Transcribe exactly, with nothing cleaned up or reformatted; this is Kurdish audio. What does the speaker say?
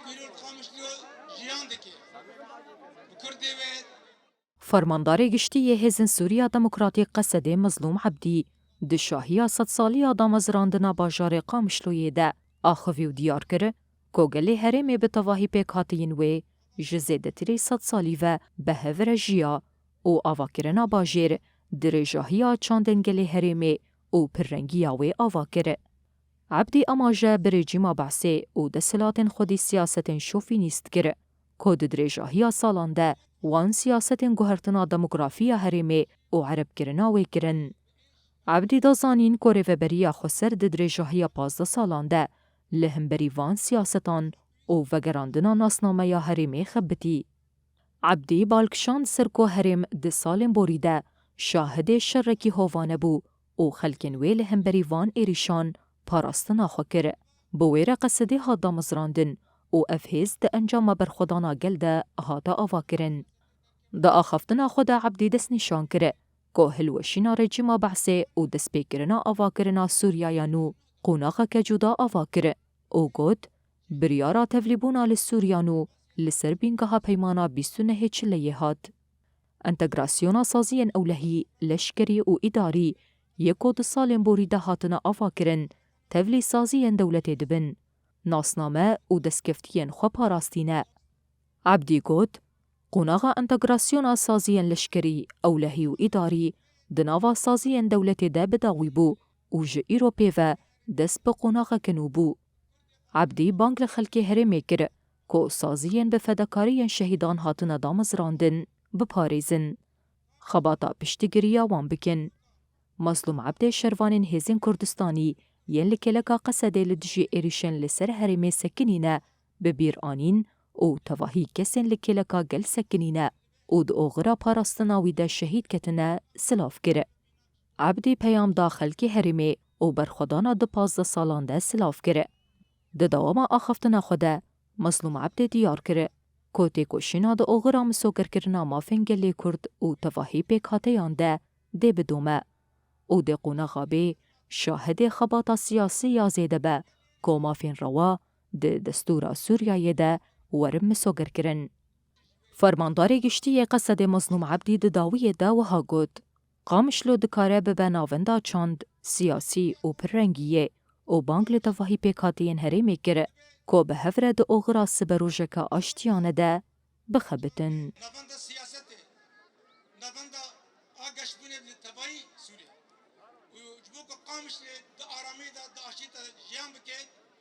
Gurur Qamişlo jiyan dike. Bi Kurdê ve Fermandarê Giştî yê Hêzên Sûriya Demokratîk Qesedê Mezlûm Ebdî di şahiya sedsalî ya damezrandina bajarê Qamişloyê de axivî û diyar kir ku gelê herêmê bi tevahî pêkhateyên wê ji zêdetirî sed salî ve bi hev re jiya û avakirina bajêr dirêjahiya çandên gelê herêmê û pirrengiya wê ava kir. Ebdî amaje bi rejîma Be'sê û desthilatên xwedî siyasetên şofînîst kir ku di dirêjahiya salan de wan siyasetên guhertina demografiya herêmê û erebkirina wê kirin. Ebdî da zanîn ku rêveberiya xweser di dirêjahiya pazdeh salan de li hemberî van siyasetan û vegerandina nasnameya herêmê xebitî. Ebdî bal kişand ser ku herêm di salên borî de şahidê şerekî hovane bû û xelkên wê li hemberî van êrîşan parastina xwe kir. Bi wê re Qesedê hat damezrandin û ev hêz di encama berxwedana gel de hate avakirin. Di axaftina xwe de Ebdî destnîşan kir ku hilweşîna rejîma Be'sê û destpêkirina avakirina Sûriya ya nû qonaxeke cuda ava kir û got, biryara tevlîbûna li Sûriya nû li ser bîngeha peymana bîst û nehê Çileyê hat. Entegrasyona saziyên ewlehî, leşkerî û îdarî yê ku di salên borî de hatine avakirin, tevlî saziyên dewletê dibin. Nasname û destkeftiyên xwe parastî ne. Ebdî got, qonaxa entegrasyona saziyên leşkerî, ewlehî û îdarî di nava saziyên dewletê de bi dawî bû û ji îro pê ve dest bi qonaxeke nû bû. Ebdî bang li xelkê herêmê kir ku saziyên bi fedakariyên şehîdan hatine damezrandin biparêzin, xebata piştgiriya wan bikin. Mezlûm Ebdê şervanên Hêzên Kurdistanî yên li kêleka Qesedê li dijî êrîşên li ser herêmê sekinîne, bi bîr anîn û tevahî kesên li kêleka gel sekinîne û di oxira parastina wî de şehîd ketine, silav kir. Ebdî peyam da xelkê herêmê û berxwedana di pazdeh salan de silav kir. Di dewama axaftina xwe de Mezlûm Ebdê diyar kir ku têkoşîna di oxira misogerkirina mafên gelê Kurd û tevahî pêkhateyan de dê bidome û dê qonaxa bê şahidê xebata siyasî ya zêde be ku mafên rewa di destûra Sûriyayê de werin misogerkirin. Fermandarê Giştî yê Qesedê Mezlûm Ebdî di dawiyê de wiha got, Qamişlo dikare bibe navenda çand, siyasî û pirrengî yê û bang li tevahî pêkhateyên herêmê kir ku bi hev re di oxira siberojeke aştiyane de bixebitin. Navenda siyasetê, navenda ageşbûnê li tevayî Sûriye û ji bo ku Qamişlê di aramiyê de, di aştiyê de jiyan bike,